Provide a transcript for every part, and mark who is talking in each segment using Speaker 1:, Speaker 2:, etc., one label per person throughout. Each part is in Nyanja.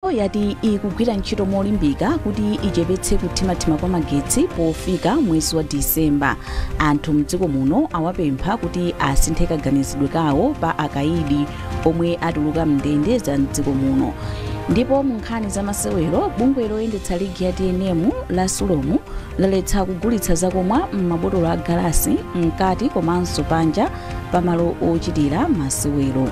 Speaker 1: Yati ikugwira ntchito molimbika kuti ichepetse kuthimathima kwa magetsi pofika mwezi wa Disemba. Anthu mdziko muno awapempha kuti asinthe kaganizidwe kawo pa akaidi omwe atuluka mndende za mdziko muno. Ndipo mu nkhani za masewero, bungwe loyendetsa ligi ya TNM la Sulomu laletsa kugulitsa zakumwa m'mabotolo a galasi mkati komanso panja pamalo ochitira masewero.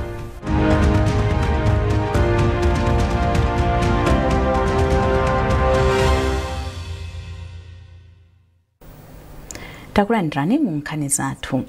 Speaker 1: Takulandirani mu nkhani zathu.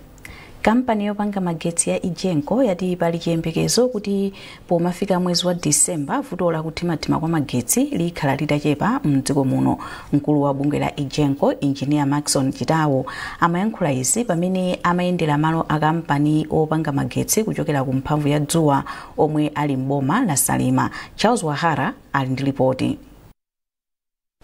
Speaker 1: Kampani yopanga magetsi ya Egenco yati pali chiyembekezo kuti pomafika mwezi wa Disemba vuto la kuthimathima kwa magetsi likhala litachepa mdziko muno. Mkulu wa bungwe la Egenco, Engineer Maxon Chitawo, amayankhula izi pamene amayendera malo a kampani opanga magetsi kuchokera ku mphamvu ya dzuwa omwe ali m'boma la Salima. Charles Wahara ali ndi ripoti.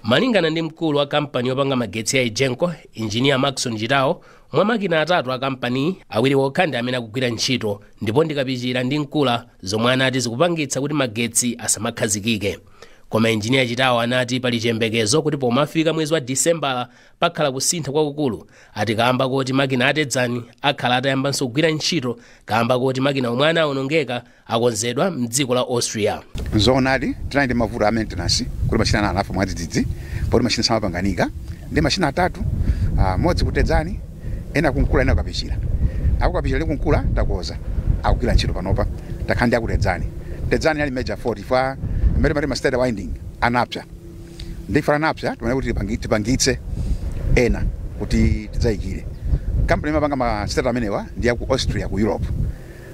Speaker 2: Malingana ndi mkulu wa kampani yopanga magetsi ya Egenco, Engineer Maxon Chitawo, mwa makina atatu a kampani, awiri okha ndi amene akugwira ntchito, ndipo ndi Kapichira ndi Mkula, zomwe anati zikupangitsa kuti magetsi asamakhazikike. Koma Engineer Chitawo anati pali chiyembekezo kuti pomafika mwezi wa Disembala pakhala kusintha kwakukulu, ati kamba kuti makina a Tedzani akhala atayambanso kugwira ntchito kamba kuti makina omwe anawonongeka akonzedwa mdziko la Austria.
Speaker 3: Zoonadi, tinali ndi mavuto a maintenance kuti machina anafa mwadzidzidzi, poti machina samapanganika. Ndi machina atatu, modzi ku Tedzani, ena ku Nkula, ena ku Kapichira. Aku Kapichira ndi ku Nkula takoza, akugwira ntchito panopa. Takhala ndi aku Tedzani. Tedzani ali major fault fa mmene mati ma stator winding anapsa. Ndi fa anapsa timaona kuti tipangitse ena kuti tidzayikire. Kampani imapanga ma stator amenewa ndi ya ku Austria, ku Europe.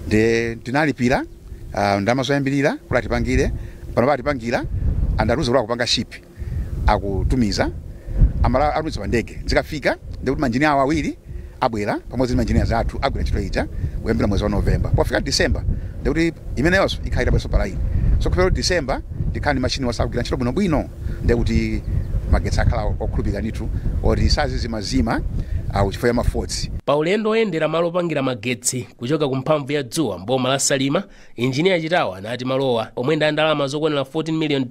Speaker 3: Ndi tinalipira ndalama zoyambirira kuti atipangire. Panopa atipangira, andatuza kuti akupanga ship, akutumiza amala atumiza pa ndege. Zikafika ndikuti manjinia awo awiri abwera pamodzi ndi manjinia athu, agwira ntchito ija kuyambira mwezi wa November. Pofika December ndikuti imeneyonso ikhala itabweranso pa line. So kupera December tikhala ndi machini wasakugwira ntchito bwinobwino, ndikuti magetsi akhala okhulupirika ndithu oti sazizimazima chifukwa cha ma faults.
Speaker 2: Pa ulendo oyendera malo opangira magetsi kuchoka ku mphamvu ya dzuwa mboma la Salima, Injiniya Chitawo anati malowa omwe ndi ndalama zokwanira $14 million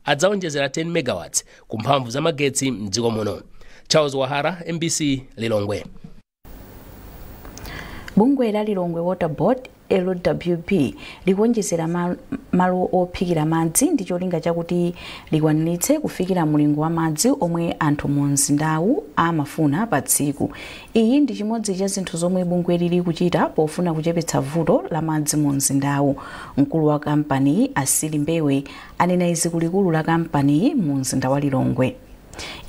Speaker 2: adzawonjezera 10 megawatts ku mphamvu za magetsi mdziko muno. Charles Wahara, MBC, Lilongwe.
Speaker 1: Bungwe la Lilongwe Water Board LWB likuonjezera malo ophikira madzi ndi cholinga chakuti likwaniritse kufikira mulingo wa madzi omwe anthu mu mzindawu amafuna pa tsiku. Iyi ndi chimodzi cha zinthu zomwe bungwe lili kuchita pofuna kuchepetsa vuto la madzi mu mzindawu. Mkulu wa kampani Asili Mbewe anena izi kulikulu la kampani mu mzinda wa Lilongwe.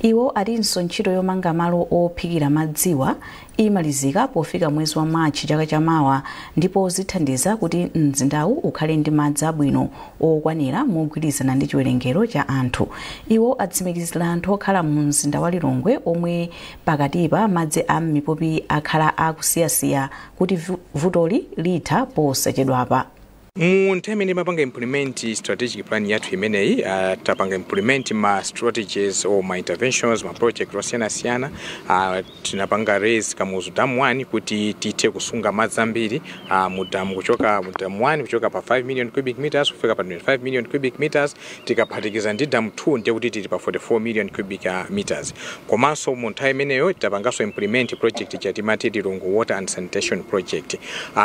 Speaker 1: Iwo atinso ntchito yomanga malo ophikira madziwa imalizika pofika mwezi wa Machi chaka chamawa, ndipo zithandiza kuti mzindawu ukhale ndi madzi abwino okwanira mogwirizana ndi chiwerengero cha anthu. Iwo atsimikizira anthu okhala mu mzinda wa Lilongwe omwe pakatipa madzi a m'mipopi akhala akusiyasiya kuti vutoli litha posachedwapa.
Speaker 4: Mu nthawi imene timapanga implement strategic plan yathu imeneyi, tapanga implement ma strategies or ma interventions, ma project osiyanasiyana. Tinapanga raise Kamuzu Dam 1 kuti tithe kusunga madzi ambiri mu dam, kuchoka mu dam 1 kuchoka pa 5 million cubic meters kufika pa 25 million cubic meters. Tikaphatikiza ndi dam 2 ndiye kuti tili pa 44 million cubic meters. Komanso mu nthawi imeneyo tapanganso implement project chatimati Lilongwe Water and Sanitation Project,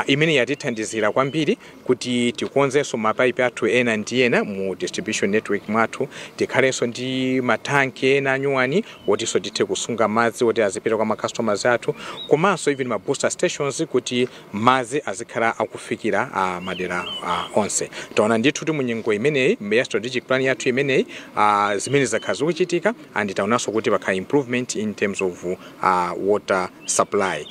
Speaker 4: imene yatithandizira kwambiri kuti tikonzenso mapaipi athu ena ndi ena mu distribution network mwathu, tikhalenso ndi matanki ena anyuwani wotinso tithe kusunga madzi oti azipita kwa ma customers athu, komanso even ma booster stations kuti madzi azikhala akufikira madera onse. Taona ndithu kuti mu nyengo imeneyi ya strategic plan yathu imeneyi, zimene zakhala zikuchitika, and taonanso kuti pakhala improvement in terms of water supply.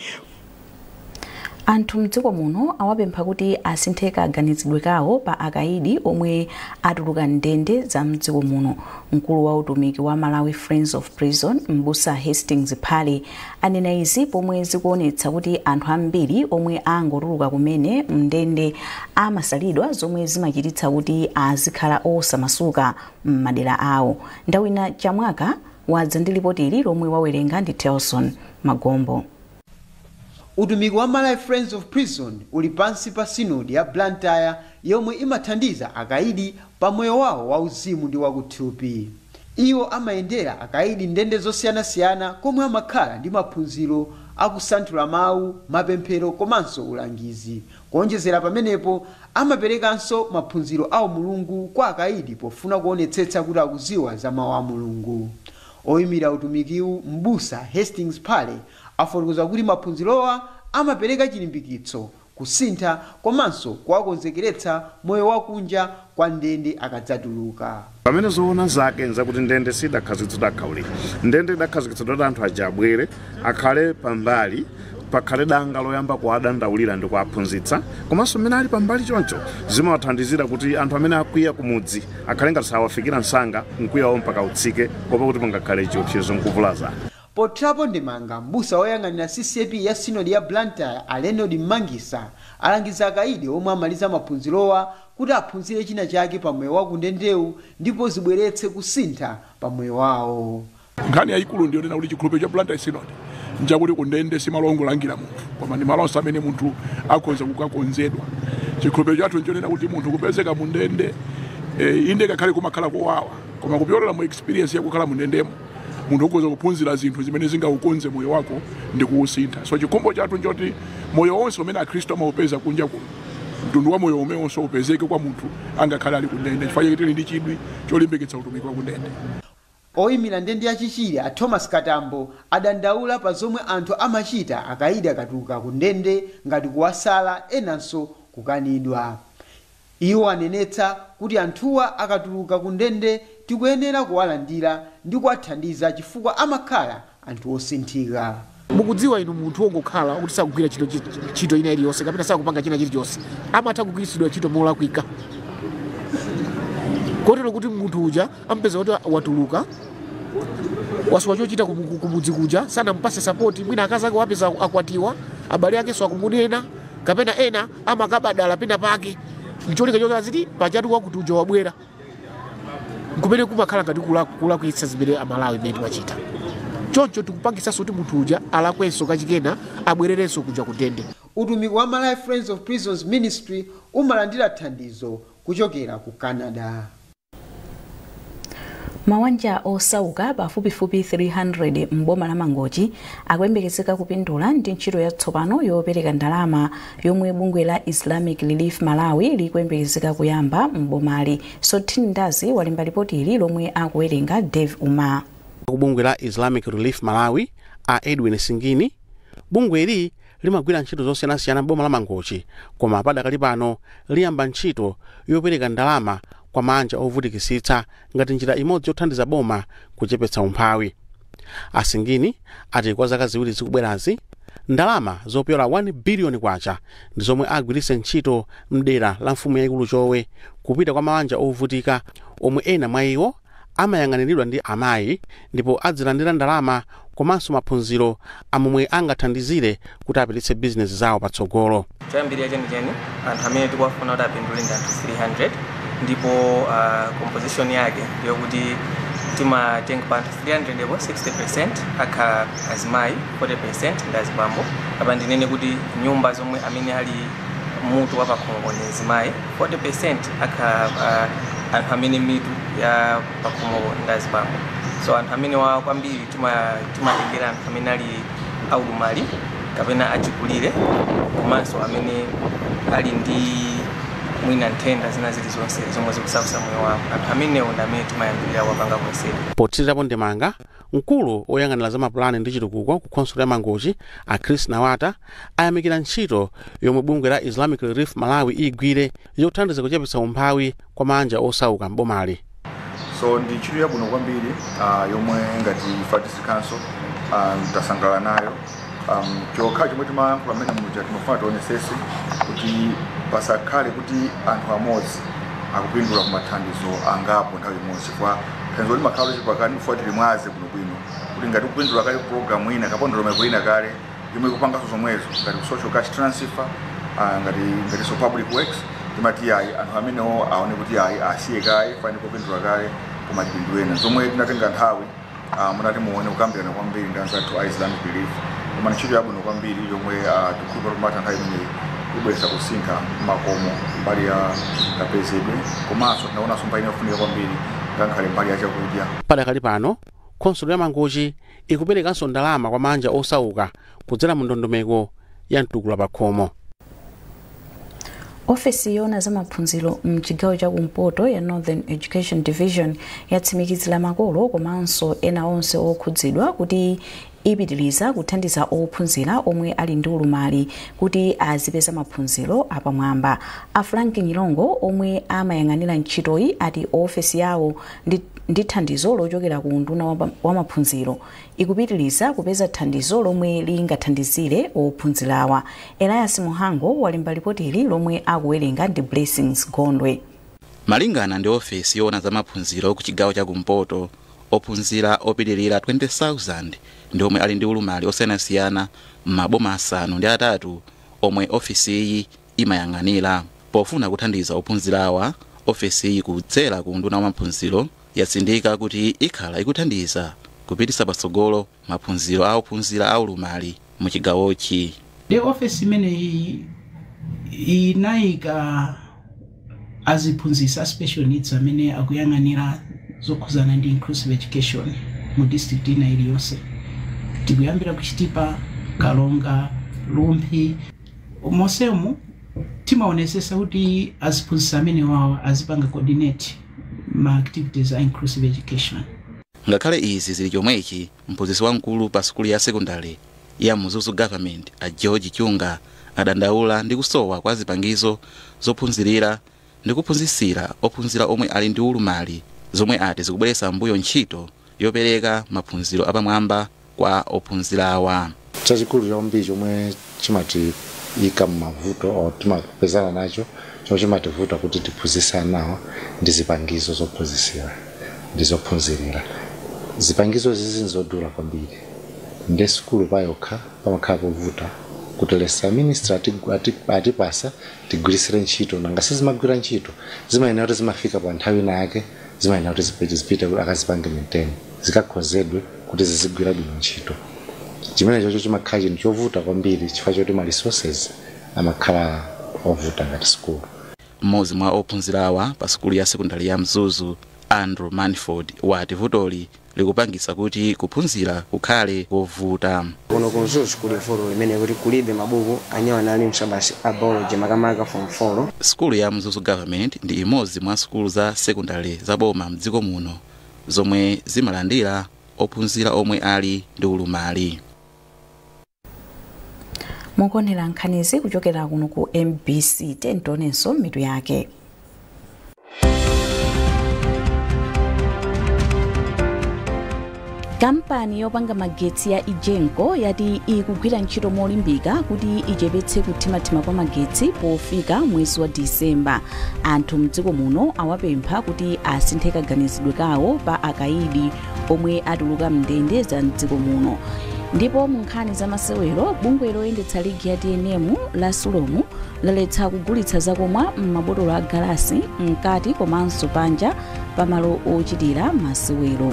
Speaker 1: Anthu mdziko muno awapempha kuti asinthe kaganizidwe kawo pa akaidi omwe atuluka ndende za mdziko muno. Mkulu wa utumiki wa Malawi Friends of Prison, Mbusa Hastings Phale, anena izi pomwe zikuonetsa kuti anthu ambiri omwe angotuluka kumene mndende amasalidwa, zomwe zimachititsa kuti azikhala osamasuka m'madera awo. Ndawina Chamwaka wadza ndi lipoti ili lomwe wawerenga ndi Telson Magombo.
Speaker 5: Utumiki wa Malawi Friends of Prison uli pansi pa sinodi ya Blantyre yomwe imathandiza akaidi pa moyo wawo wauzimu ndi wakuthupi. Iwo amayendera akaidi ndende zosiyanasiyana komwe amakhala ndi maphunziro akusanthula mawu, mapemphero komanso ulangizi. Kuonjezera pamenepo, amaperekanso maphunziro a umulungu kwa akaidi pofuna kuonetsetsa kuti akuziwa za mawu a Mulungu. Oyimira utumikiwu, Mbusa Hastings Pale, afotokoza kuti maphunzirowa amapereka chilimbikitso, kusintha komanso kuwakonzekeretsa moyo wakunja kwa ndende akadzatuluka.
Speaker 6: Pamene zoona zake nzakuti ndende sidakhazikitsidwa akhaulira. Ndende idakhazikitsidwa kuti anthu aja abwere, akhale pambali, pakhale danga loyamba kuwadandaulira ndi kuwaphunzitsa, komanso mmene ali pambali choncho zimawathandizira kuti anthu amene akwiya kumudzi akhale ngati sawafikira msanga, mkwiyawo mpaka utsike, kopa kuti pangakhale chiopsezo nkuvulazana.
Speaker 5: Pothirapo ndemanga, mbusa woyang'anira CCAP ya sinodi ya Blantyre, a Leonard Mangisa, alangiza akaidi omwe amaliza maphunzirowa kuti aphunzire china chake pa moyo wa kundendewu ndipo zibweretse kusintha pa moyo wawo.
Speaker 7: Nkhani yayikulu ndiyo nena kuti chikhulupiriro cha Blantyre Synod nchakuti kundende si malo ongolangira munthu, koma ndi malonso amene munthu akhoza kukakonzedwa. Chikhulupiriro chathu nchonena kuti munthu kupezeka mundende, inde kakhale kumakhala kowawa, koma kupyolera mu experience yakukhala mundendemo munthu ukhoza kuphunzira zinthu zimene zingaukonze moyo wako ndi kuwusintha. So chikhumbo chathu nchoti moyo wonse umene akhristu amaupeza kunja kuno, mtundu wa moyo umenso upezeke kwa munthu angakhale ali kundende, chifukwa chake tili ndi chidwi cholimbikitsa utumiki wa kundende.
Speaker 5: Oyimira ndende ya Chichiri, a Thomas Katambo, adandaula pa zomwe anthu amachita akaidi akatuluka ku ndende, ngati kuwasala, enanso kukanidwa. Iwo anenetsa kuti anthuwa akatuluka ku ndende tikuyenera kuwalandira ndi kuwathandiza chifukwa amakhala anthu osinthika.
Speaker 8: Mukudziwa inu, munthu wongokhala kuti sakugwira ntchito ina iliyonse kapena sakupanga china chilichonse amatha kugwiritsidwa ntchito molakwika, kotero kuti munthu uja ampeza kuti watuluka, wasowa chochita kumudzi kuja, sanampase support, mwina akazi ake wapeza akwatiwa, abale akenso akumunena, kapena ena amakabadala pena pake ncholinga choke aziti pachatu wakuti uja wabwera, nkumene kumakhala ngati kulakwitsa zimene Amalawi imene timachita. Choncho tikupangisanso kuti munthu uja alakwenso kachikena, abwererenso kuja kundende.
Speaker 5: Utumiki wa Malawi Friends of Prisons Ministry umalandira thandizo kuchokera ku Canada.
Speaker 1: Mawanja osauka pafupifupi 300 m'boma la Mangochi akuyembekezeka kupindula ndi ntchito yatsopano yopereka ndalama yomwe bungwe la Islamic Relief Malawi likuyembekezeka kuyamba m'bomali. Sothini Ndazi walemba ripoti ili lomwe akuwerenga Dave Umar.
Speaker 9: Kubungwe la Islamic Relief Malawi, a Edwin Singini, bungweli limagwira ntchito zosiyanasiyana m'boma la Mangochi, koma padakali pano liyamba ntchito yopereka ndalama kwa manja ovutikisitsa ngati njira imodzi yothandiza boma kuchepetsa umphawi. Asingini ati kwa zaka 2 zikubwerazi ndalama zopyola 1 biliyoni kwacha ndi zomwe agwiritse ntchito mdera la mfumu yayikulu Chowe kupita kwa mawanja ovutika omwe ena mwa iwo amayang'aniridwa ndi amayi, ndipo adzilandira ndalama komanso maphunziro amomwe angathandizire kuti apititse bizinesi zawo patsogolo.
Speaker 10: Choyambirira chenicheni, anthu amene tikuwafuna kuti apindule ndi anthu 300, ndipo composition yake ndiyokuti timatenga pa anthu 300 ndipo 60% akhala azimayi, 40% ndi azibambo. Apa ndinene kuti nyumba zomwe amene ali mutu wa pakhomo ndi azimayi, 40% akhala anthu amene mitu ya pakhomo ndi azibambo. So anthu amene wa kwambiri timatengera anthu amene ali aulumali kapena achikulire, komanso amene ali ndi mwina nthenda zina zilizonse zomwe zikusautsa moyo wawo. Anthu amenewo ndi amene timayambirira wapanga konseri.
Speaker 9: Potsirirapo ndemanga, mkulu woyang'anira za mapulani ndi chitukuko ku khonsolo ya Mangochi, a Chris Nawata, ayamikira ntchito yomwe bungwe la Islamic Relief Malawi igwire yothandiza kuchepetsa umphawi kwa manja osauka m'bomali.
Speaker 11: So ndi ntchito yabwino kwambiri yomwe ngati District Council tasangalala nayo. Chokha chomwe timayankhula mmene muja, timafuna tionesese kuti pasakhale kuti anthu amodzi akupindula ku mathandizo angapo nthawi imodzi, chifukwa thandizo limakhala lochepa kani. Kufuwa tili mwaze bwinobwino kuti ngati kupindula kale program ina kapena ndondomeko ina kale yomwe ikupanganso zomwezo ngati social cash transfer, ngatinso public works, timati ayi, anthu amenewo aone kuti ayi, asiye kaye fani kupindula kale koma tipindule ena. Zomwe tinatenga nthawi, munati muone kukambirana kwambiri ndi anzathu a Islamic Relief. Koma ntchito yabwino kwambiri yomwe tikukhulupirira kuti nthawi imeneyi ibweretsa kusintha makomo mbali ya kapezedwe, komanso tinaonanso mbali inofunika kwambiri ngakhale mbali ya chakudya.
Speaker 9: Padakali pano khonsolo ya Mangochi ikuperekanso ndalama kwa manja osauka kudzera mu ndondomeko ya mtukula pakhomo.
Speaker 1: Ofesi yoona za maphunziro mchigawo chakumpoto ya Northern Education Division yatsimikizira makolo komanso ena onse okhudzidwa kuti ipitiriza kuthandiza ophunzira omwe ali ndi ulumali kuti azipeza maphunziro apamwamba. A Frank Nyilongo omwe amayang'anira ntchitoyi ati ofesi yawo ndi thandizo lochokera ku nduna wa maphunziro ikupitiriza kupeza thandizo lomwe lingathandizire ophunzirawa. Elias Muhango walemba ripoti lomwe akuwerenga ndi Blessings Gondwe.
Speaker 12: Malingana ndi ofesi yoona za maphunziro ku chigawo chakumpoto, ophunzira opitirira 20,000 ndi omwe ali ndi ulumali osiyanasiyana m'maboma 5 omwe ofesi iyi imayang'anira. Pofuna kuthandiza ophunzirawa, ofesi iyi kudzera ku nduna wa maphunziro yatsindika kuti ikhala ikuthandiza kupitisa patsogolo maphunziro a ophunzira a ulumali mu chigawochi.
Speaker 13: Ndi ofesi imeneyi inayika aziphunzitsa special needs amene akuyang'anira zokhuzana ndi inclusive education mu district ina iliyonse, tikuyambira kuchitipa, Kalonga, Rumphi. Monsemu timaonesesa kuti aziphunzitsa amene wawa azipanga coordinate ma activities a inclusive education.
Speaker 12: Ngakhale izi zili chomwechi, mphunzitsi wamkulu pa sukulu ya sekondari ya Mzuzu Government a George Chunga adandaula ndi kusowa kwa zipangizo zophunzirira ndi kuphunzitsira ophunzira omwe ali ndi ulumali, zomwe ati zikubweretsa mbuyo ntchito yopereka maphunziro apamwamba kwa ophunzirawa.
Speaker 14: Chachikulu chambiri chomwe chimatiyika m'mavuto o timapezana nacho chomwe chimativuta kuti tiphunzitsane nawo ndi zipangizo zophunzitsira ndi zophunzirira. Zipangizo zizi nzodula kwambiri, ndi sukulu payokha pamakhala povuta kuti lesa ministry atipasa tigwirisire ntchito, nanga sizimagwira ntchito, zimayenera kuti zimafika pa nthawi ina yake, zimayenera kuti zipite kuti akazipange maintain, zikakhozedwe kuti zizigwira bwino ntchito. Chimene chocho chimakhala chinthu chovuta kwambiri chifukwa choti ma resources amakhala ovuta ngati sukulu.
Speaker 12: Mmodzi mwa ophunzirawa pa sukulu ya sekondari ya Mzuzu, Andrew Manford, wati vutoli likupangisa kuti kuphunzira kukhale kovuta.
Speaker 15: Kuno ku Mzuzu kuli vuto limene kuti kulibe mabuku anyawana ali msabasi a biology makamaka form 4.
Speaker 12: Sukulu ya Mzuzu Government ndi imodzi mwa sukulu za sekondari za boma mdziko muno zomwe zimalandira ophunzira omwe ali ndi ulumali.
Speaker 1: Mukuonera nkhanizi kuchokera kuno ku MBC. Tentonenso mitu yake. Kampani yopanga magetsi ya Egenco yati ikugwira ntchito molimbika kuti ichepetse kuthimathima kwa magetsi pofika mwezi wa Disemba. Anthu mdziko muno awapempha kuti asinthe kaganizidwe kawo pa akaidi omwe atuluka mndende za mdziko muno. Ndipo mu nkhani za masewero, bungwe loyendetsa ligi ya TNM la Sulomu laletsa kugulitsa zakumwa m'mabotolo a galasi mkati komanso panja pamalo ochitira masewero.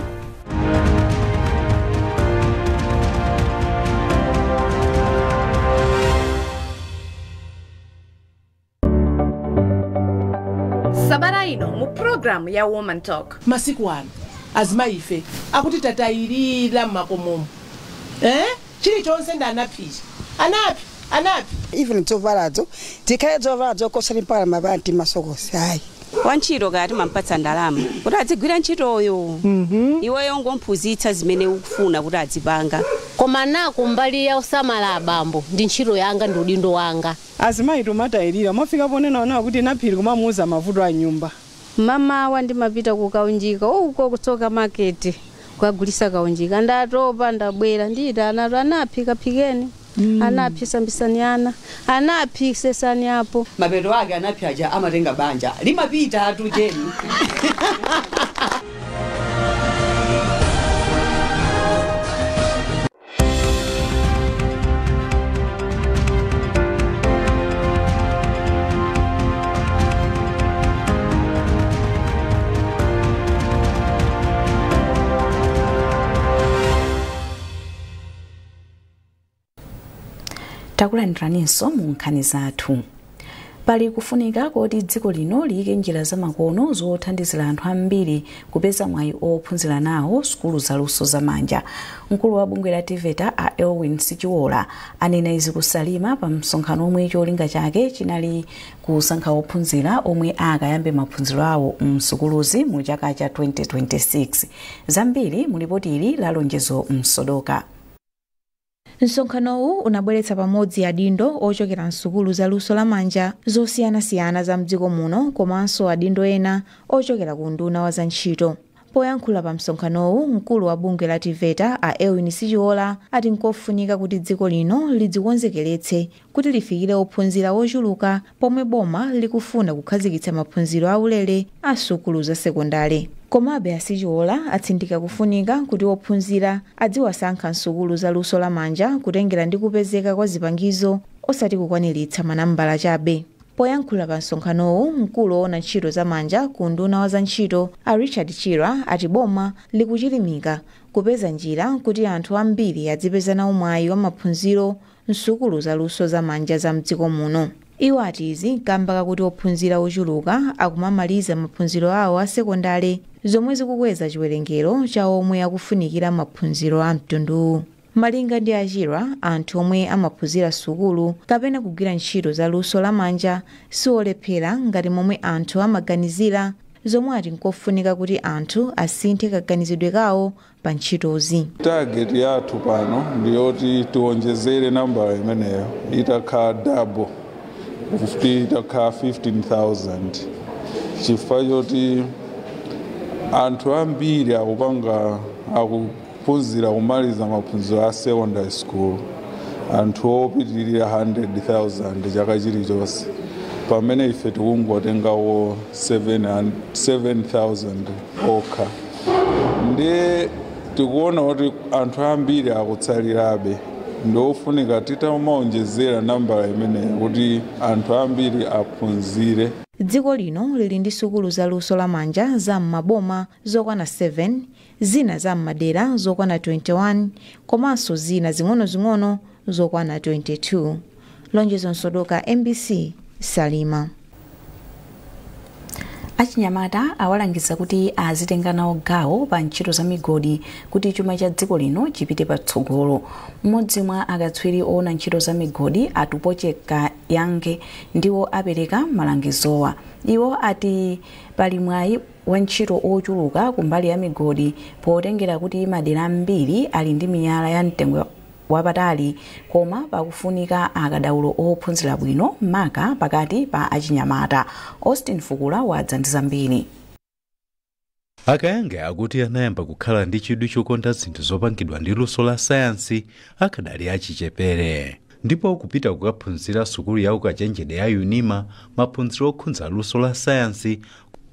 Speaker 16: Sabata ino mu programu ya Woman Talk.
Speaker 17: Masiku ano azimayife akuti tatayirira mmakomomo, chilichonse ndi anaphicha anaphi
Speaker 18: even zovalazo tikhale zovala zokosera mpaka mapanti masokosi ayi.
Speaker 19: Wantchito kati mampatsa ndalama kuti adzigwira ntchitoyo, iweyo ngomphunzitsa zimene ukufuna kuti adzipanga.
Speaker 20: Koma nako mbali ya usamala abambo ndi ntchito yanga ndi udindo wanga.
Speaker 21: Azimayi tomatayirira mwafika ponena kuti naphiri kumamuuza mavuto a nyumba.
Speaker 22: Mamawa ndimapita kukaunjika uko kutsoka maketi kukagulisa kaunjika, ndatopa ndabwera ndiyita anatu anaphi kaphikeni, anaphi sambisani ana, anaphi sesani apo.
Speaker 23: Mapeto ake anaphi aja amatenga banja limapita atu jeni.
Speaker 1: Takulandiraninso mu nkhani zathu. Pali kufunika kuti dziko lino liyike njira zamakono zothandizira anthu ambiri kupeza mwayi ophunzira nawo sukulu zaluso zamanja. Mkulu wa bungwe la TEVETA a Elwin Sichiola anena izi kusalima pa msonkhano omwe cholinga chake chinali kusankha ophunzira omwe akayambe maphunziro awo msukuluzi mu chaka cha 2026. Zambiri mulipoti ili la Lonjezo Msodoka.
Speaker 2: Msonkhanowu unabweretsa pamodzi adindo ochokera msukulu za luso lamanja zosiyanasiyana za mdziko muno komanso adindo ena ochokera ku nduna wa zantchito. Poyankhula pa msonkhanowu, mkulu wa bungwe la TEVETA a Elwin Sichiola ati nkofunika kuti dziko lino lidzikonzekeretse kuti lifikire ophunzira ochuluka pomwe boma likufuna kukhazikitsa maphunziro aulere a sukulu za sekondale. Komabe a Sichiola atsindika kufunika kuti ophunzira adziwasankha nsukulu za luso lamanja kutengera ndi kupezeka kwa zipangizo osati kukwaniritsa manambala chabe. Poyankhula pa msonkhanowu, mkulu woona ntchito zamanja ku nduna wa zantchito a Richard Chira ati boma likuchilimika kupeza njira kuti anthu ambiri adzipeza nawo mwayi wa maphunziro msukulu za luso zamanja za mdziko muno. Iwo ati izi kamba kakuti ophunzira ochuluka akumamaliza maphunziro awo a sekondale zomwe zikukweza chiwerengero cha omwe akufunikira maphunziro a mtunduwu. Malinga ndi Achira, anthu omwe amaphunzira sukulu kapena kugwira ntchito za luso lamanja siolephera ngati momwe anthu amaganizira, zomwe ati nkofunika kuti anthu asinthe kaganizidwe kawo pa ntchitozi.
Speaker 3: Target yathu pano ndiyoti tiwonjezere nambala imeneyo itakhala double, kuti itakhala 15,000, chifukwa choti anthu ambiri akupanga akuphunzira kumaliza maphunziro a secondary school, anthu opitirira 100,000 chaka chilichonse, pamene ife tikungotengawo 7,000 okha. Ndiye tikuona kuti anthu ambiri akutsalirabe, ndiofunika titamaonjezera nambala imeneyo kuti anthu ambiri aphunzire.
Speaker 2: Dziko lino lili ndi sukulu za luso lamanja za m'maboma zokwana 7, zina za m'madera zokwana 21 komanso zina zing'onozing'ono zokwana 22. Lonjezo Msodoka, MBC, Salima.
Speaker 1: Achinyamata awalangiza kuti azitenga nawo gawo pa ntchito za migodi kuti chuma cha dziko lino chipite patsogolo. Mmodzi mwa akatswiri oona ntchito za migodi Atupocheka Yange ndiwo apereka malangizowa. Iwo ati pali mwayi wa ntchito ochuluka kumbali ya migodi potengera kuti madera ambiri ali ndi miyala ya mtengo wapatali, koma pakufunika akadaulo ophunzira bwino maka pakati pa achinyamata. Austin Fukula wadza ndi zambiri.
Speaker 4: Akayange akuti anayamba kukhala ndi chidwi chokonda zinthu zopangidwa ndi luso la sayansi akadali achichepere, ndipo kupita kukaphunzira sukulu ya ukachenjede ya UNIMA maphunziro okhudza luso la sayansi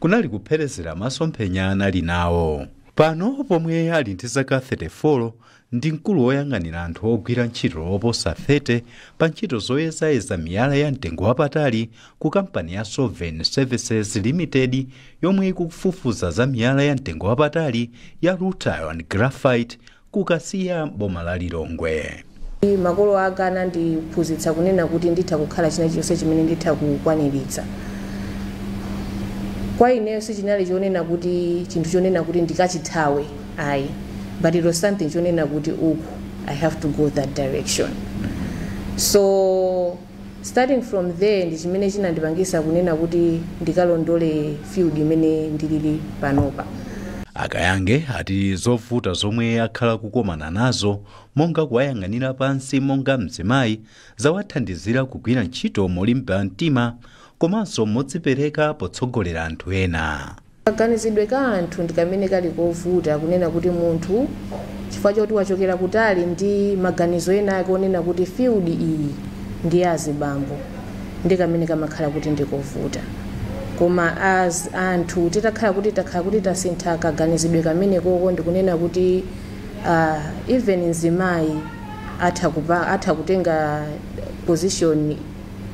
Speaker 4: kunali kupherezera masomphenya anali nawo. Pano pomwe ali ndi zaka 34 ndi mkulu woyang'anira anthu ogwira ntchito oposa 30 pa ntchito zoyezayeza miyala ya mtengo wapatali ku kampani ya Sovereign Services Limited yomwe ikufufuza za miyala ya mtengo wapatali ya rutile and graphite kukasiya boma la Lilongwe.
Speaker 17: Makolo anga anandiphunzitsa kunena kuti nditha kukhala china chilichonse chimene nditha kukwaniritsa. Kwa ineyo sichinali chonena kuti chinthu chonena kuti ndikachithawe ayi, but it was something chonena kuti uku I have to go that direction. So starting from there ndi chimene chinandipangisa kunena kuti ndikalondole field imene ndilili panopa.
Speaker 4: Akayange ati zovuta zomwe akhala kukomana nazo monga kuwayang'anira pansi monga mzimayi zawathandizira kugwira ntchito molimba mtima komanso modzipereka potsogolera anthu ena.
Speaker 17: Kaganizidwe ka anthu ndi kamene kali kovuta kunena kuti munthu chifukwa choti wachokera kutali ndi maganizo ena ake onena kuti field iyi ndi ya azibambo, ndi kamene kamakhala kuti ndikovuta. Koma as anthu titakhala kuti takhala kuti tasintha kaganizidwe kamene koko ndikunena kuti even mzimayi atha kutenga position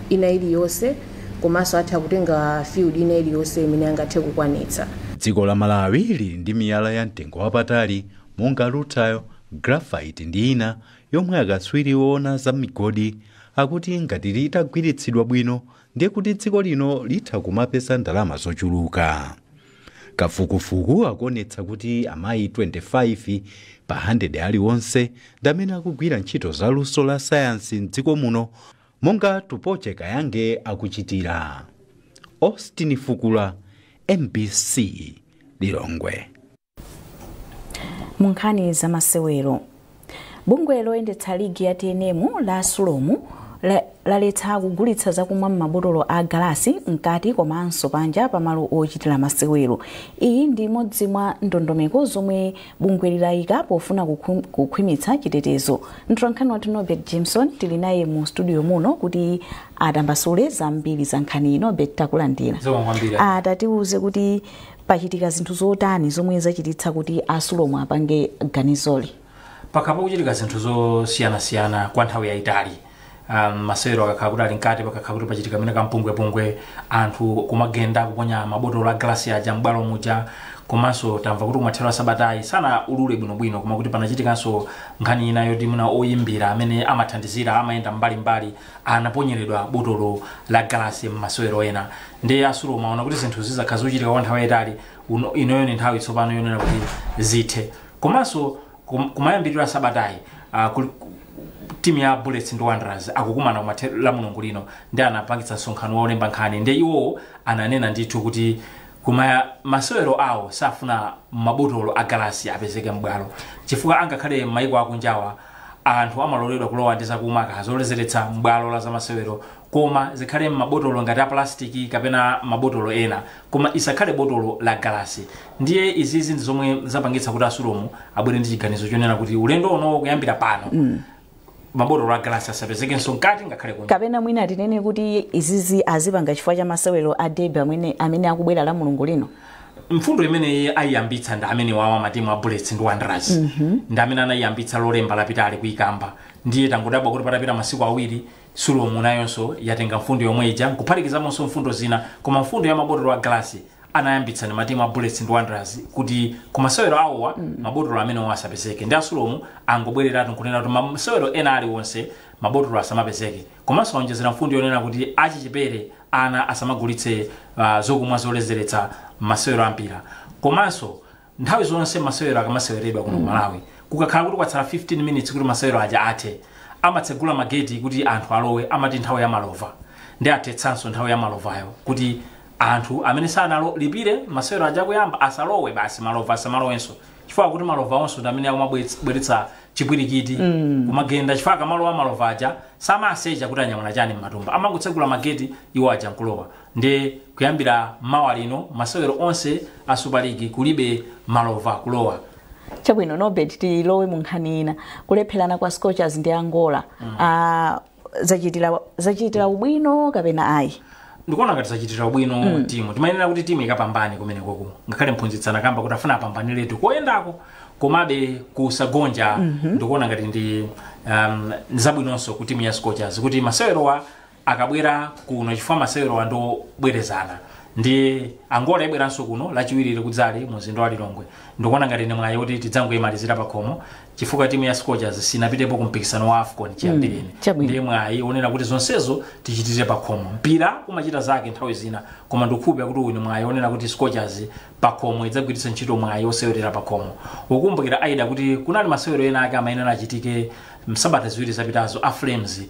Speaker 17: ina iliyonse komanso atha kutenga field ina iliyonse imene angathe kukwanitsa.
Speaker 4: Dziko la Malawi lili ndi miyala ya mtengo wapatali monga rutile, graphite ndi ina yomwe akatswiri woona za migodi Akuti ngati litagwiritsidwa bwino, ndiye kuti dziko lino litha kumapeza ndalama zochuluka. Kafukufuku akuonetsa kuti amayi 25 pa 100 aliwonse ndi amene akugwira ntchito za luso la sayansi mdziko muno, monga Tupoche Kayange akuchitira. Austin Fukula, MBC, Lilongwe.
Speaker 1: Mu nkhani zamasewero, bungwe loyendetsa ligi ya TNM la Sulom laletsa kugulitsa zakumwa m'mabotolo a galasi mkati komanso panja pamalo ochitira masewero. Iyi ndi imodzi mwa ndondomeko zomwe bungwe lilayika pofuna kukhwimitsa chitetezo. Mtolankhani wathu Norbert Jameson tili naye mu studio muno kuti atambasule zambiri za nkhani ino. Norbert, takulandira.
Speaker 6: Zikomo kwambiri.
Speaker 1: Atatiuze kuti pachitika zinthu zotani zomwe zachititsa kuti a Sulom apange ganizoli?
Speaker 6: Pakhala pakuchitika zinthu zosiyanasiyana kwa nthawi yayitali. Masewero akakhala kuti ali mkati, pakakhala kuti pachitika mene kampungwepungwe, anthu kumagenda, kuponya mabotolo a glasi aja m'bwalo muja. Komanso tamva kuti kumathero a sabatayi, sana ulule bwinobwino, koma kuti panachitikanso nkhani ina yoti muna oyimbira amene amathandizira, amayenda mbalimbali, anaponyeredwa botolo la galasi m'masewero ena. Ndi a Sulom aona kuti zinthu zizakhala zochitika kwa nthawi yayitali. Inoyo ni nthawi tsopano yonena kuti zithe. Komanso kumayambiriro a sabatayi, timu ya Bullets ndi Wanderers akukumana kumathero la Mulungu lino, ndi anapangitsa msonkhano wa olemba nkhani, ndi iwowo ananena ndithu kuti kuma masewero awo safuna mabotolo a galasi apezeke m'bwalo, chifukwa angakhale m'mayiko akunjawa anthu amaloledwa kulowa ndi zakumwa zoledzeretsa m'bwalo la zamasewero, koma zikhale m'mabotolo ngati a plastiki kapena mabotolo ena, koma isakhale botolo la galasi. Ndiye izizi ndi zomwe zapangitsa kuti a Sulom abwere ndi chiganizo chonena kuti ulendo uno, kuyambira pano, mabotolo a galasi asapezekenso mkati ngakhale kunja.
Speaker 1: Kapena mwina tinene kuti izizi azipanga chifukwa cha masewero a derby amene akubwera la Mulungu lino?
Speaker 6: Mfundo imene ayiyambitsa ndi amene wawa matimu a Bullets ndi Wanderers, ndi amene anayiyambitsa Lolemba lapitali kuyikamba. Ndiye tangodabwa kuti patapita masiku 2, Sulom nayonso yatenga mfundo yomwe ija, nkuphatikizamonso mfundo zina. Koma mfundo ya mabotolo a galasi anayambitsa ndi matimu a Bullets ndi Wanderers, kuti kumasewero awowa mabotolo amenewo asapezeke. Ndi a Sulom angobwereratu nkunena kuti masewero ena aliwonse mabotolo asamapezeke. Komanso aonjezera mfundo yonena kuti achichepere, ana, asamagulitse zokumwa zoledzeretsa masewero ampira. Komanso nthawi zonse masewero akamaseweredwa kuno Malawi, kukakhala kuti kwatsala 15 minutes kuti masewero aja athe, amatsegula mageti kuti anthu alowe, amati nthawi ya malova. Ndi athetsanso nthawi ya malovayo, kuti anthu amene sanalipire masewero aja kuyamba asalowe basi, malova asamalowenso, chifukwa kuti malova onso ndi amene akumabweretsa chipwirikiti, kumagenda, chifukwa akamalowa malova aja samasecha kuti anyamula chani m'matumba, amangotsegula mageti, iwo aja nkulowa. Ndi kuyambira mawa lino, masewero onse a Super League kulibe malova kulowa.
Speaker 1: Chabwino, Norbert, tilowe mu nkhani ina. Kulepherana kwa Scorchers ndi Angola, zachitira ubwino kapena ayi?
Speaker 6: Ndikuona ngati zachitira ubwino timu. Timayenera kuti timu ikapambane kumenekoko, ngakhale mphunzitsi anakamba kuti afuna apambaniretu koyendako, komabe kusagonja ndikuona ngati ndi zabwinonso ku timu ya Scorchers, kuti masewerowa akabwera kuno, chifukwa masewerowa ndobwerezana, ndi Angola ibweranso kuno Lachiwiri likudzali mu mzinda wa Lilongwe. Ndikuona ngati ndi mwayi kuti tidzangoyimalizira pakhomo, chifukwa timu ya Scorchers sinapitepo ku mpikisano wa AFCON chiyambireni.
Speaker 1: Chabwino.
Speaker 6: Ndiye mwayi onena kuti zonsezo tichitire pakhomo. Mpira umachita zake nthawi zina, koma ndikukhulupirira kuti uyu ni mwayi onena kuti Scorchers pakhomo idzagwiritsa ntchito mwayi osewerera pakhomo. Ukumbukira, Aida, kuti kunali masewero ena ake amayenera achitike msabata 2 zapitazo, a Flames,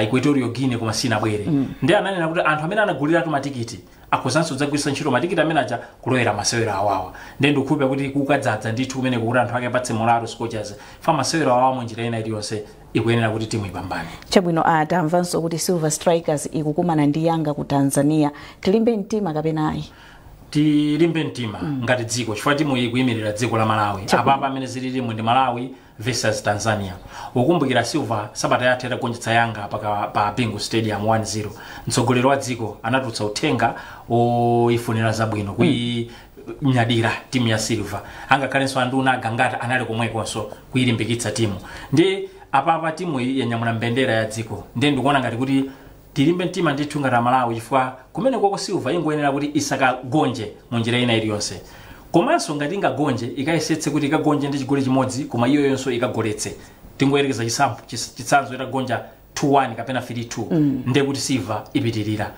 Speaker 6: Equatorial Guinea, koma sinabwere. Ndi ananena kuti anthu amene anaguliratu matikiti akhozanso kudzagwiritsa ntchito matikiti amene aja kulowera masewero awawa. Ndiye ndikukhulupirira kuti kukadzaza ndithu kumeneko, kuti anthu ake apatse morale Scorchers fa masewero awawa. Munjira ina iliyonse ikuyenera kuti timu ipambane.
Speaker 1: Chabwino. Tamvanso kuti Silver Strikers ikukumana ndi Yanga ku Tanzania. Tilimbe mtima kapena ayi?
Speaker 6: Tilimbe mtima ngati dziko, chifukwa timu iyi ikuyimirira dziko la Malawi. Apapa amene zililimu ndi Malawi versus Tanzania. Ukumbukira Silver sabata yatha itagonjetsa Yanga pa Bingu Stadium 1-0, mtsogoleri wa dziko anatulutsa uthenga oyifunira zabwino, kuyinyadira timu ya Silver. Angakhalenso anduna agangata anali komwekonso kuyilimbikitsa timu. Ndi apapa timu iyi yanyamula mbendera ya dziko, ndi ndikuona ngati kuti tilimbe mtima ndithu ngati Amalawi, chifukwa kumene koko Silver ingoyenera kuti isakagonje munjira ina iliyonse. Komanso ngati ingagonje, ikayesetse kuti ikagonje ndi chigoli chimodzi, koma iyo yonso ikagoletse. Tingoyerekeza chitsanzo, itagonja 2-1 kapena 3-2, ndiye kuti Silver ipitirira.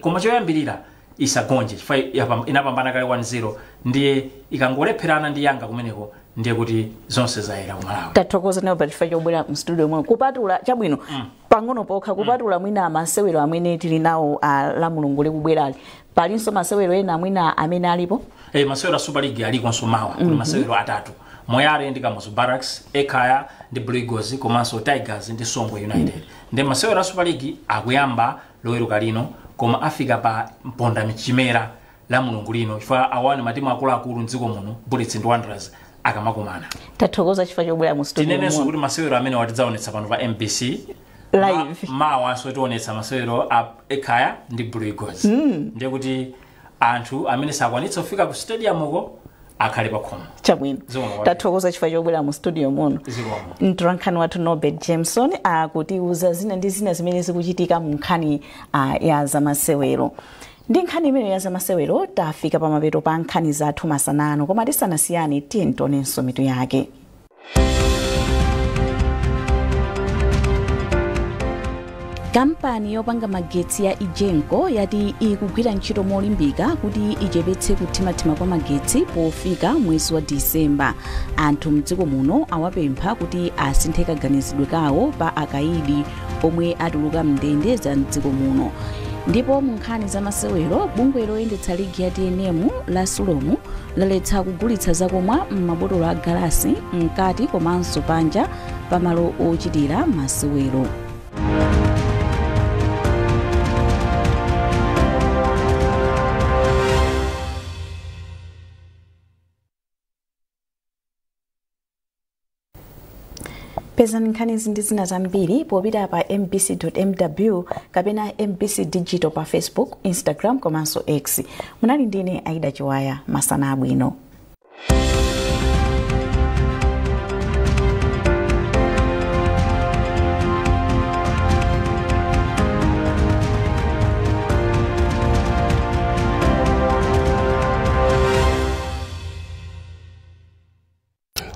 Speaker 6: Koma choyambirira isagonje, chifukwa inapambana kale 1-0, ndiye ikangolepherana ndi Yanga kumeneko, ndiye kuti zonse zayera ku Malawi.
Speaker 1: Tathokoza nayo chifukwa chobwera mstudio mwe. Kupatula chabwino, pang'ono pokha, kupatula mwina masewero amene tili nawo la Mulungu likubwerali, palinso masewero ena mwina amene alipo?
Speaker 6: Masewero a Super League alikonso mawa. Kuli masewero atatu: Moyale ndi Kamuzu Barracks, Ekhaya ndi Blue Eagles, komanso Tigers ndi Songwe United. Ndi masewero a Super League akuyamba Loweruka lino, koma afika pa mponda michimera la Mulungu lino, chifukwa awani matimu akuluakulu mdziko muno, Bullets ndi Wanderers, akamakumana.
Speaker 1: Tathokoza chifukwa chobwera mu studio.
Speaker 6: Tinenenso kuti masewero amene watidzaonetsa pano pa MBC
Speaker 1: live.
Speaker 6: Mawanso tionetsa masewero a Ekhaya ndi Blue Eagles. Ndiye kuti anthu amene sakwanitsa kufika ku stadium uko akhale pakhomo.
Speaker 1: Chabwino.
Speaker 6: Zikomo kwambiri.
Speaker 1: Tathokoza chifukwa chobwera mu studio muno.
Speaker 6: Zikomo.
Speaker 1: Mtolankhani wathu Norbert Jameson akutiuza zina ndi zina zimene zikuchitika mu nkhani ya zamasewero. Ndi nkhani imene ya zamasewero tafika pamapeto pa nkhani zathu masanano, koma tisanasiyane tiye tionenso mitu yake. Kampani yopanga magetsi ya Egenco yati ikugwira ntchito molimbika kuti ichepetse kuthimathima kwa magetsi pofika mwezi wa Disemba. Anthu mdziko muno awapempha kuti asinthe kaganizidwe kawo pa akaidi omwe atuluka mndende za mdziko muno. Ndipo mu nkhani za masewero, bungwe loyendetsa ligi ya TNM la Sulomu laletsa kugulitsa zakumwa m'mabotolo a galasi mkati komanso panja pamalo ochitira masewero. Pezani nkhani izi ndi zina zambiri popita pa mbc.mw kapena MBC Digital pa Facebook, Instagram komanso X. Munali ndine Aida Chiwaya. Masana abwino.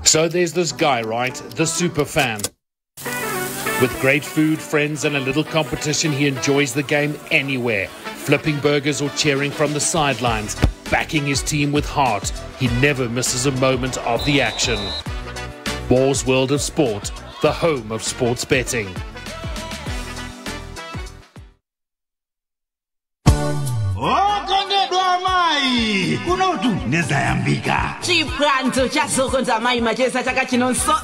Speaker 5: So there's this guy, right? The super fan. With great food, friends, and a little competition, he enjoys the game anywhere. Flipping burgers or cheering from the sidelines, backing his team with heart. He never misses a moment of the action. Moore's World of Sport, the home of sports betting.
Speaker 7: Okondedwa amayi, kunotu ndezayambika.
Speaker 8: Chipwanzo cha Zokonda Mayi Macheza chaka chinonso,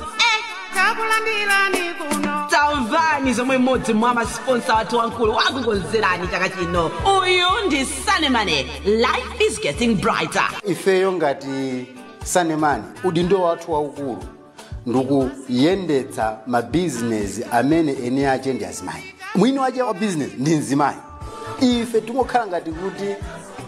Speaker 24: Takulandirani kuno.
Speaker 8: Tamvani zomwe mmodzi mwa masponsa wathu wankulu wakukonzerani chaka chino. Uyu ndi Sanemane. Life is getting brighter.
Speaker 25: Ifeyo ngati Sanemane, udindo wathu waukulu ndikuyendetsa mabizinesi amene eni ache ndi azimayi. Mwini wache wa bizinesi ndi mzimayi. Ife tingokhala ngati kuti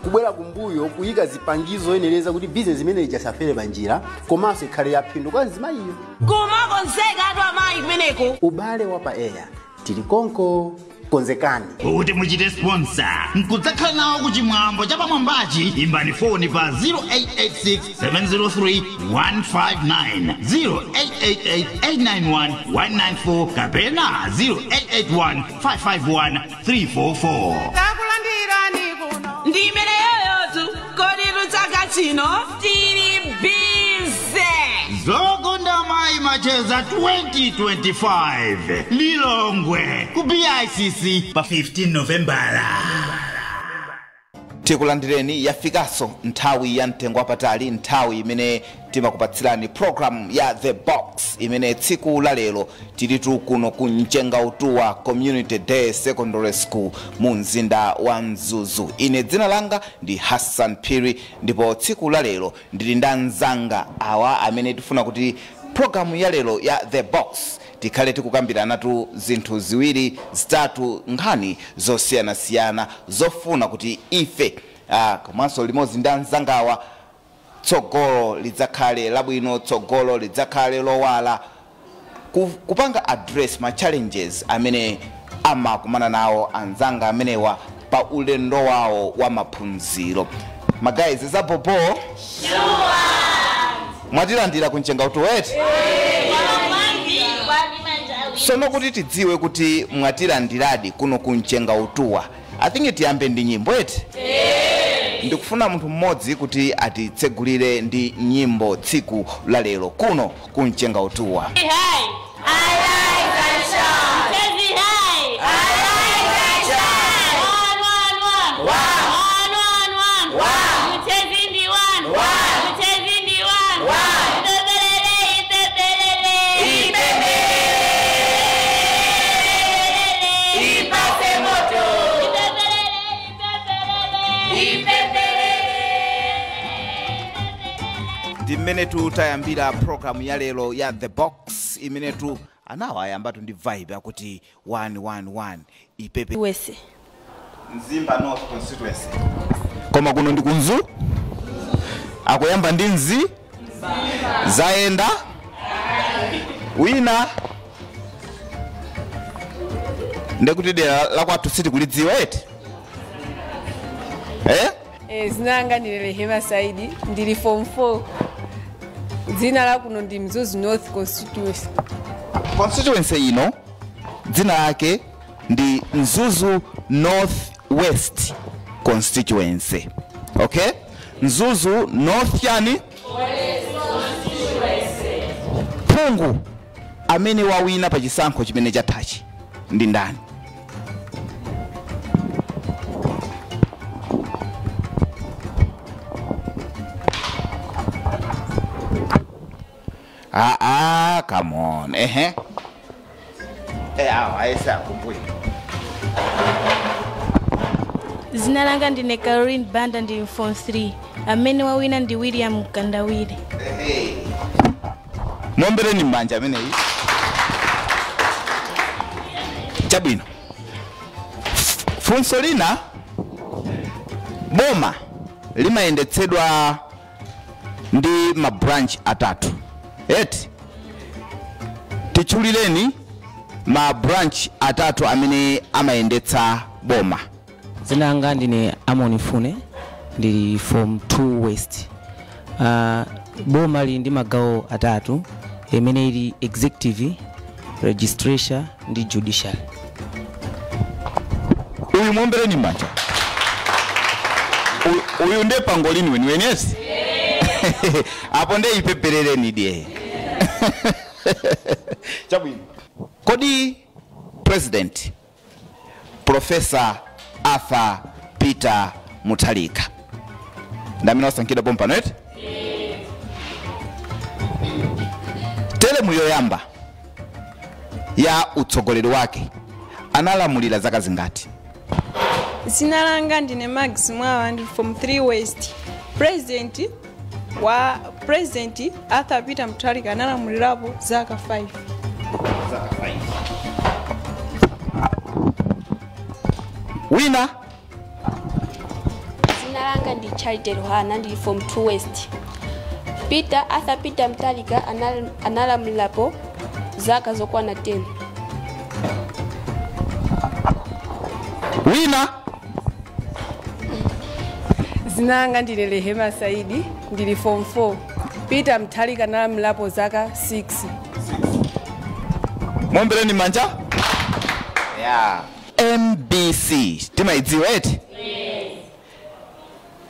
Speaker 25: kubwera kumbuyo kuyika zipangizo yenereza kuti bizinesi imene ijasafere panjira komanso ikhale yaphindu kwa mzimayiyo.
Speaker 8: Kumakonzeka atu amayi kumeneko.
Speaker 25: Ubale wa pa eya tili konko, konzekani.
Speaker 7: Kuti muchite sponsor nkudzakhala nawo kuchimwambo chapamwambachi, imbani foni pa 0886 703 159, 0888 891 194 kapena 0881 551 344.
Speaker 24: Takulandirani kuno.
Speaker 8: Ndi imene yoyotu kodi chaka chino tili busy.
Speaker 7: Zokonda Mayi Macheza 2025, Lilongwe ku BICC pa 15 Novembala.
Speaker 26: Tikulandireni. Yafikanso nthawi ya mtengo wapatali, nthawi imene timakupatsirani program ya The Box, imene tsiku la lero tilitu kuno ku Mchengautuwa Community Day Secondary School mu mzinda wa Mzuzu. Ine dzina langa ndi Hassan Phiri, ndipo tsiku la lero ndili ndi anzanga awa amene tifuna kuti programu ya lero ya The Box tikhale tikukambirana zinthu ziwiri zitatu, nkhani zosiyanasiyana zofuna kuti ife komanso limodzi ndi anzangawa tsogolo lidzakhale labwino, tsogolo lidzakhale lowala, kupanga address ma challenges amene amakumana nawo anzanga amenewa pa ulendo wawo wa maphunziro. Ma guys, zapopo mwatilandira ku Mchengautuwa eti? Sono kuti tidziwe kuti mwatilandiradi kuno kumchenga utuwa, I think tiyambe ndi nyimbo eti. Ndikufuna munthu mmodzi kuti atitsegulire ndi nyimbo tsiku la lero kuno kumchenga utuwa. Imenetu tayambira program ya lero ya The Box. Imenetu anawa ayambatu ndi vibe akuti 111 ipepe
Speaker 9: wese
Speaker 26: Mzimba North constituency. Koma kuno ndi kunzu akuyamba ndi nzi zaenda wina ndekuti dera la kwathu siti kulidziwa eti
Speaker 10: Zinanga ndi Rehema Saidi, ndili form 4. Dzina la kuno ndi Mzuzu North constituency.
Speaker 26: Constituency ino dzina lake ndi Mzuzu North West constituency. Okay? Mzuzu North yani?
Speaker 9: West constituency.
Speaker 26: Phungu amene wawina pa chisankho chimene chathachi ndi ndani? Come on. Aisa kumbuye.
Speaker 9: Zina langa ndine Caroline Banda, ndi form 3. Amene wawina ndi William Kandawire.
Speaker 26: Mombereni mbanja ameneyi. Chabwino. Funso lina, boma limayendetsedwa ndi ma branch atatu. Eti tichulireni ma branch atatu amene amayendetsa boma.
Speaker 11: Zina langa ndine Amon Fune, ndili form 2 West. Boma li ndi magawo atatu imene ili executive, registration ndi judicial.
Speaker 26: Uyu muombereni mbanja. Uyu ndiye pangolini weniwenesi. Apo ndiye ipeperereni diye. Chabwino. Kodi President Professor Arthur Peter Mutharika ndamene wasankhidwa pompano eti? Teremu yoyamba ya utsogoleri wake analamulira zaka zingati?
Speaker 10: Zina langa ndine Max Mwawa, ndi form 3 West. President Arthur Peter Mutharika analamulirapo zaka 5.
Speaker 26: Zaka 5. Wina?
Speaker 13: Zina langa ndi Charity Ruhana, ndi form 2 West. Arthur Peter Mutharika analamulirapo zaka zokwana 10.
Speaker 26: Wina?
Speaker 10: Zinanga ndine Rehema Saidi, ndili form 4. Peter Mutharika analamulapo zaka 6.
Speaker 26: Mombereni manja? Yeah. MBC timaidziwa eti?
Speaker 9: Yes.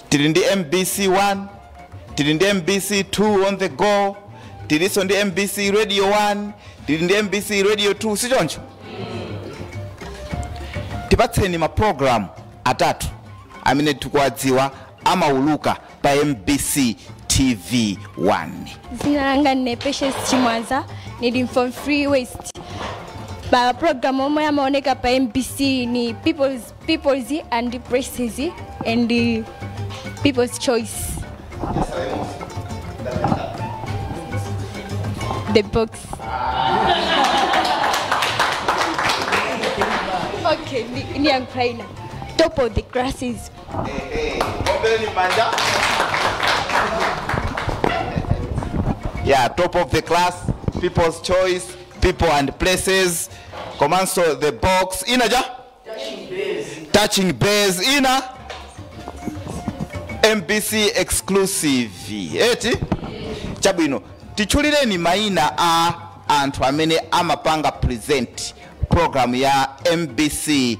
Speaker 26: Tili ndi MBC 1, tili ndi MBC 2 on the go, tiliso ndi MBC Radio 1, tili ndi MBC Radio 2, si choncho? Tipatseni ma program atatu amene tikuwadziwa amauluka pa MBC TV 1.
Speaker 13: Zina langa ndine Patience Chimwanza, ndili form 3 West. Pa program omwe amaoneka pa MBC ni People's and Presses and People's Choice. The Box. Okay, ni Ukraine. Top of the classes.
Speaker 26: Yeah, top of the class, People's Choice, People and Places, Komanso the Box, ina ja? Touching Base, ina? MBC exclusive. Eti? Chabwino, tichulireni maina a anthu amene amapanga present program ya MBC.